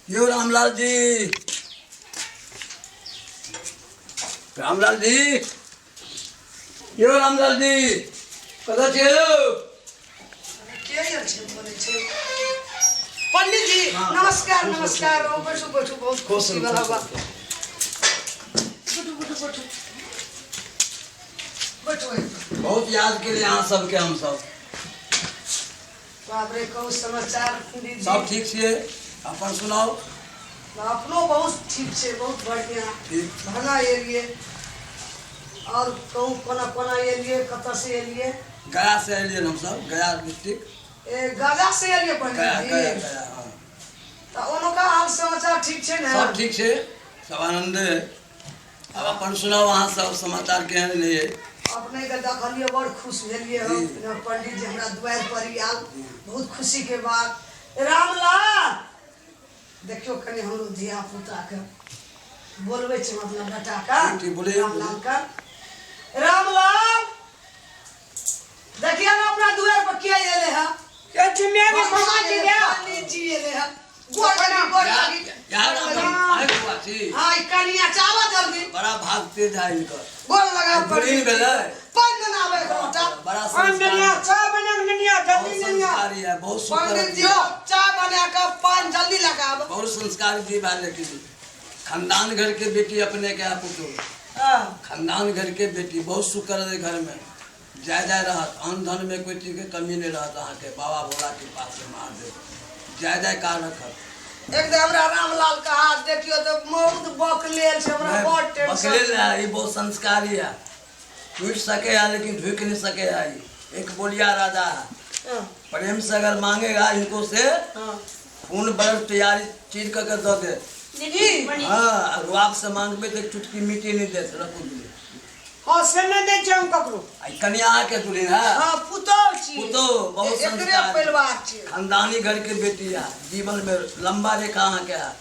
यौ रामलाल जी, रामलाल जी, यौ रामलाल जी, कतऽ छियै यौ? के आयल छै बोलै छै? पंडित जी। हाँ। नमस्कार। खुश रहू, नमस्कार, ओ बैठू बैठू, बहुत खुश खुशी रहू, वाला खुश बात। रहू। बैठू बैठू बैठू बैठू बैठू। बहुत याद केलियै अहाँ सबके हमसब। बाप रे, कहू समाचार पंडित जी। सब ठीक छियै? अपन सुनाउ। अपनो बहुत ठीक छै, बहुत बढ़िआँ। ठीक। भाना एलियै आओर कहू, कोना कोना एलियै, कतऽसँ एलियै? गया से एलियै हमसब, गया डिस्ट्रिक्ट। ए, गया से एलियै गया। पंडित गया। जी। गया, हँ। तऽ ओनुका हाल समाचार ठीक छै ने? सब ठीक छै, सब आनन्दे है। आब अपन सुनाउ अहाँ सब समाचार केहन रहै? अपने के देखलियै, बड़ खुश भेलियै हम। पंडित जी हमरा दुआरि पर आयल, बहुत खुशी के बात। रामलाल, देखियौ कनि हमरो धिया पुता के बोलबै छी, हम अपना बेटा के। ठीक, ठीक, बोलियौ। रामलाल के, रामलाल, देखिए ने अपना दुआरि पर के एले है। के चिमिया के मामा जी गया। पंडित जी एले है। गोर लागी, गोर लागी। यार आइ बौआ छी। हाँ, ई कनिया चावा जल्दी। बड़ा भाग तेज है इनकर। गोर लगा। बुढ़ी भेलै। पानि बनाबै गोटा। बड़ा पान संस्कारी। दुनिया चाय बना के दुनिया बहुत जल्दी दुनिया। संस्कारी है, बहुत सुंदर। पंडित जी, चाय बना के पानि जल्दी लगाब। बहुत संस्कारी जीव है, लेकिन खानदान घर के बेटी अपने के है पुतोह। खानदान घर के बेटी, बहुत सुख है घर में, जाय जाय रहत, अन्न धन में कोई चीज के कमी नहीं रहत अहाँके। बाबा भोला के पास से महादेव जय जयकार रखत। एकदम हमरा रामलाल के हाथ देखियो तऽ बहुत बकलेल छै, हमरा बड़ टेंशन। बकलेल है, ई बहुत संस्कारी है। टूट सके है लेकिन झुक नहीं सके है। ई एक बोलिया राजा है। प्रेम से अगर मांगेगा इनको से, खून ब्लड तैयारी चीर कर के दऽ दे। की? हाँ, रुआब से मांगबे तो एक चुटकी मिट्टी नहीं दे, रखू दिए। हाँ, से नहि दै छै हम ककरो। आ ई कनिया अहाँके दुल्हन है? हाँ, पुतोह छी। पुतोह, बहुत एकरे संस्कारी। परिवार छी। खानदानी घर के बेटी है, जीवन में लंबा रेखा अहाँके है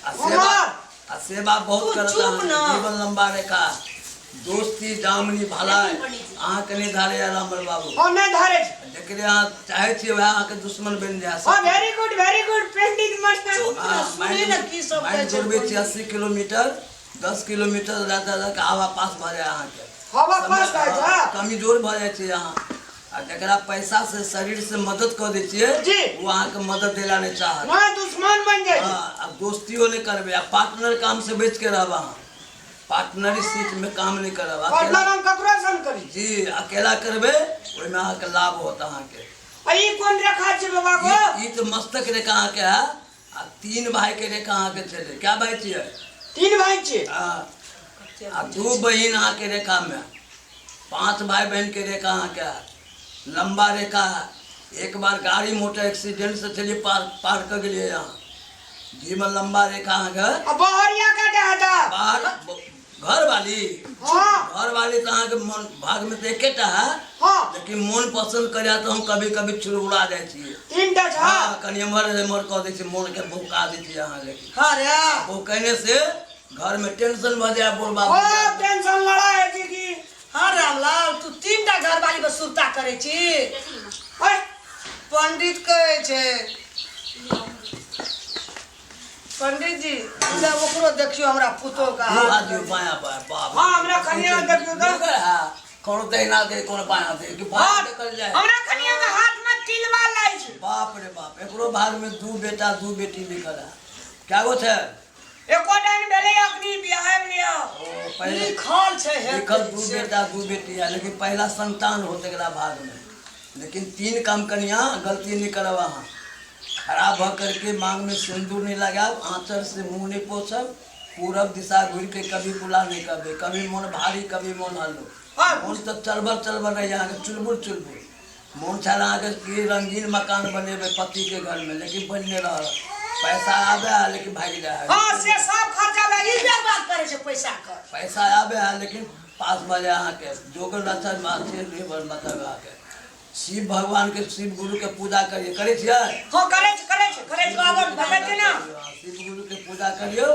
आ सेवा हमर? आ सेवा बहुत तू करत चुप अहाँके। ना। जीवन लंबा रेखा, दोस्ती जामनी भलाई अहाँके नहि धारे है रामर बाबू। हाँ, नहि धारे छै। जकरे अहाँ चाहै छियै वएह अहाँके दुश्मन बनि जाय। हाँ, वेरी गुड, वेरी गुड पंडित मास्टर। चुप ना, सुनी ने की सब कहै छै। दौड़बै छी 80 किलोमीटर, 10 किलोमीटर जादा जादा हवा पास भऽ जाय अहाँके। हवा पास भए जाय? कमजोर भऽ जाइ छै अहाँ। आ जकरा पैसा से शरीर से मदद कऽ दै छियै, ओ अहाँके मदद देला नहि चाहत। नहि, दुश्मन बनि जाइ छै। हाँ, आब दोस्तियो नहि करबै आ पार्टनर काम से बचि के रहब अहाँ। पार्टनरी सीट में काम नहि करब अकेला। पार्टनर हम ककरो से नहि करी। जी, अकेला करबै, ओहिमे अहाँके लाभ होत अहाँके। आ ई कोन रेखा छै बाबा गो? ई तऽ मस्तक रेखा अहाँके है आ तीन भाई के रेखा अहाँके छलै। क्या भाई छियै? तीन भाई छियै। हाँ, आ दू बहिन अहाँके रेखा में, पांच भाई बहन के रेखा अहाँके है, लंबा रेखा है। एक बार गाड़ी मोटर एक्सीडेंट से चलिए पार पार कर गेलिए यहाँ। जीवन लंबा रेखा अहाँके। आ बहरिया काटे हता। बाहर घर वाली? हाँ। घर वाली तऽ अहाँके मन भाग में तऽ एकेटा है। लेकिन मोन पसंद करे तऽ हम कभी कभी चुड़बुड़ा जाइ छियै। तीन टा छै। हाँ, कनि एम्हर एम्हर कऽ दै छियै, मोन के भौका दै छियै अहाँ। लेकिन हाँ रे। भौकने से घर में टेंशन भऽ जाय बोल बाबू। खूब टेंशन, लड़ाई होइ छै की। हाँ रामलाल, तू तीन टा घरवाली पर सुरता करै छी? ओए। पंडित कहै छै, पंडित जी, जब ओकरो देखियो, हमरा पुतोह के दू हाथ। हाथ दियौ, बायां बायां, बाप। हाँ, हमरा कनिया देखियौ तऽ। कोनो दहिना दे, कोनो बायां दे कि बायां देखल जाय। हमरा कनिया के हाथ में तिलवा लाई छै। बाप रे बाप, एकरो भाग में दू बेटा दू बेटी लिखल है। क्या गो छै? एको दिन भेलै अखनी बियाह भेलै। ओ पहिले लिखल छै हे। लिखल दू बेटा दू बेटी है, लेकिन पहला संतान होते एकरा भाग में। लेकिन तीन काम कनिया गलती नहीं करब अहाँ। खड़ा भऽ करके मांग में सिंदूर नहीं लगायब, आंचर से मुंह नहीं पोछब, पूरब दिशा घुरि के कभी बुला नहीं करबै। कभी मोन भारी, कभी मोन हल्लुक। मोन तऽ चलबर चलबर रहैए अहाँके, चुलबुल चुलबुल मोन छल अहाँके कि रंगीन मकान बनेबै पति के घर में, लेकिन बनि नहि रहल। पैसा आबे है लेकिन भागि जाइ है। हाँ, से सब खर्चा भए ई बेर बात करै छै पैसा के। पैसा आबे है लेकिन पास भऽ जाय अहाँके। जोगर अच्छा मतलब अहाँके शिव भगवान के, शिव गुरु के पूजा करिए। करै छियै? हाँ, करै छै, करै छै, करै छै बाबा, भगत छै ने। शिव गुरु के पूजा करियौ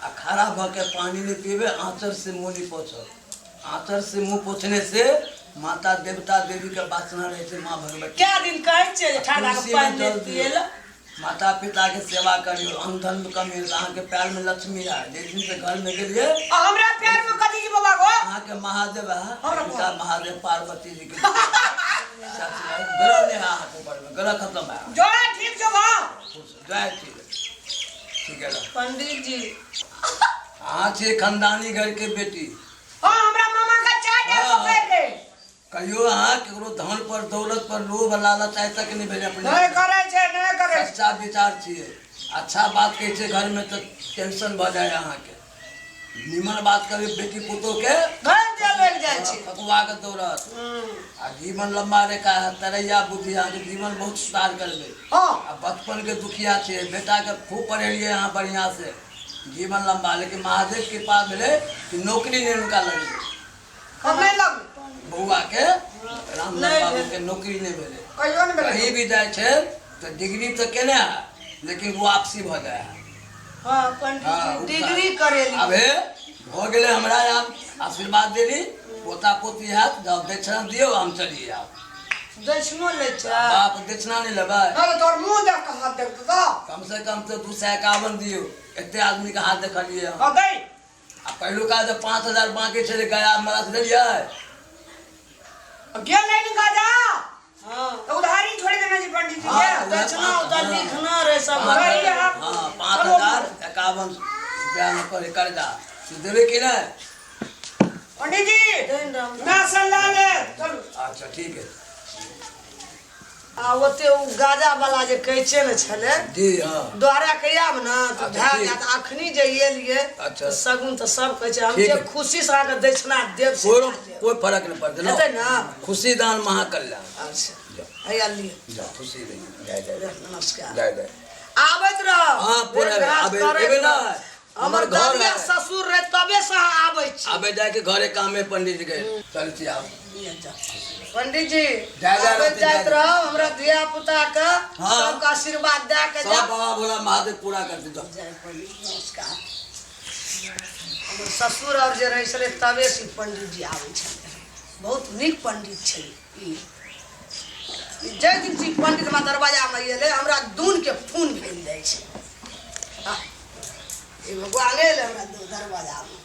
आ खड़ा भऽ के पानी नहीं पीबे, आंचर से मुंह नहीं पोछब। आंचर से मुंह पोछने से माता देवता देवी के वासना रहै छै, माँ भगवती। कए दिन कहै छियै जे ठंडा के तुलसी में पानि जल नहि दियौ। पियै लए। माता पिता के सेवा करियो, अन्न धन में कमी होत, अहाँके पैर में लक्ष्मी है। जे दिन से घर में गेलिए, आ हमरा पैर में कथी छै बाबा गो? अहाँके महादेव है, हमरा पिता महादेव पार्वती जी के ग्रह नहीं है अहाँके ऊपर में, ग्रह खत्म है। जोड़ा ठीक छौ गो। जय, ठीक है, ठीक है। पंडित जी, अहाँ छियै खानदानी घर के बेटी। हाँ, हमरा मामा के चाय दे। हाँ। पकड़ रे। कहियो अहाँ केकरो धन पर, दौलत पर लोभ लालच आइ तक नहि भेल अपने। नहीं करे छै, नहीं करे छै। सच्चा विचार छियै। अच्छा बात कहै छै घरमे तऽ टेंशन भऽ जाइ अहाँके। निमन बात करी बेटी पुतोह के, घर जे लागि जाइ छै, फकुआ के दौड़त। आ जीवन लम्बा रेखा है, तरैया बुद्धि, अहाँके जीवन बहुत सुधार करबै। आ बचपन के दुखिया छै। बेटाके खूब पढ़ेलियै अहाँ बढ़िआँ से, जीवन लम्बा, लेकिन महादेव कृपा भेलै कि नौकरी नहि हुनका लगलै। हम नहीं लगलै। बौआ के, रामलाल बाबू के नौकरी नहि भेलै। कहियो नहीं भेलै। कहीं भी जाइ छै तऽ डिग्री तऽ केने है, लेकिन वापसी भऽ जाइ है। हँ पंडित हाँ, जी, डिग्री करेली। आब हे भऽ गेलै, हमरा आब आशीर्वाद देली, पोता पोती हैत। जाउ, दक्षिणा दियौ, हम चलिए आब। दक्षिणो लै छै? बाप, दक्षिणा नहि लेबै? नहीं तोर मुंह देख के हाथ देख तो। कम से कम तऽ 251 दियौ। एते आदमीके हाथ देखलियै हम। हाँ गई। आ पहिलुका जे 5000 बाँकी छलै गया हमरा से देलियै? गेल नहीं गाजा। हाँ। तो उधारी छोड़ देना जी पंडित जी। हाँ, के। दक्षिणा उधर लिखना रहे सब। पाँच वही है। हाँ, 5051 रुपया में कर्जा से देबै कि नहि? पंडित जी, then Ram. ना सलाह ले चलू। अच्छा, ठीक है। आ ओते ओ गाजा वाला जे कहै छै ने छलै जी हाँ। द्वारा के आब ने तऽ अच्छा, भए ठीक। जायत। अखनी जे एलियै अच्छा। तऽ सगुन तऽ सब कहै छै हम ठीक जे है। खुशी से अहाँके दक्षिणा देब से कोई दए देब। कोई फर्क नहीं पड़ता। हेतै ने? खुशी दान महाकल्याण। अच्छा। जाओ। हैया लिअ। जाओ, खुशी रहिए। जय जय। नमस्कार। जय जय। आबैत रह। हाँ, पूरा भेंट घाट करैत एबै ना। रह। हमर हमर घर ददिया है। ससुर रहे तबे से अहाँ आबै छी। आबे जाके घरे काम में पंडित जी के चल छी आब। पंडित जी, जय जय आबैत राधे, जाइत जय। रहब। हमरा धिया पुता के हाँ। सबके आशीर्वाद दए के सब जाउ। बाबा भोला महादेव पूरा कर दे। जय पंडित, नमस्कार। हमर ससुर आओर जे रहै छलै तबे से ई पंडित जी आबै छलै। बहुत नीक पंडित छै ई। ई जाहि दिन से ई पंडित हमरा दरवाजामे एलै, हमरा दूनके फोन भेल जाइ छै। आह, ई भगवान एलै हमरा दरवाजामे।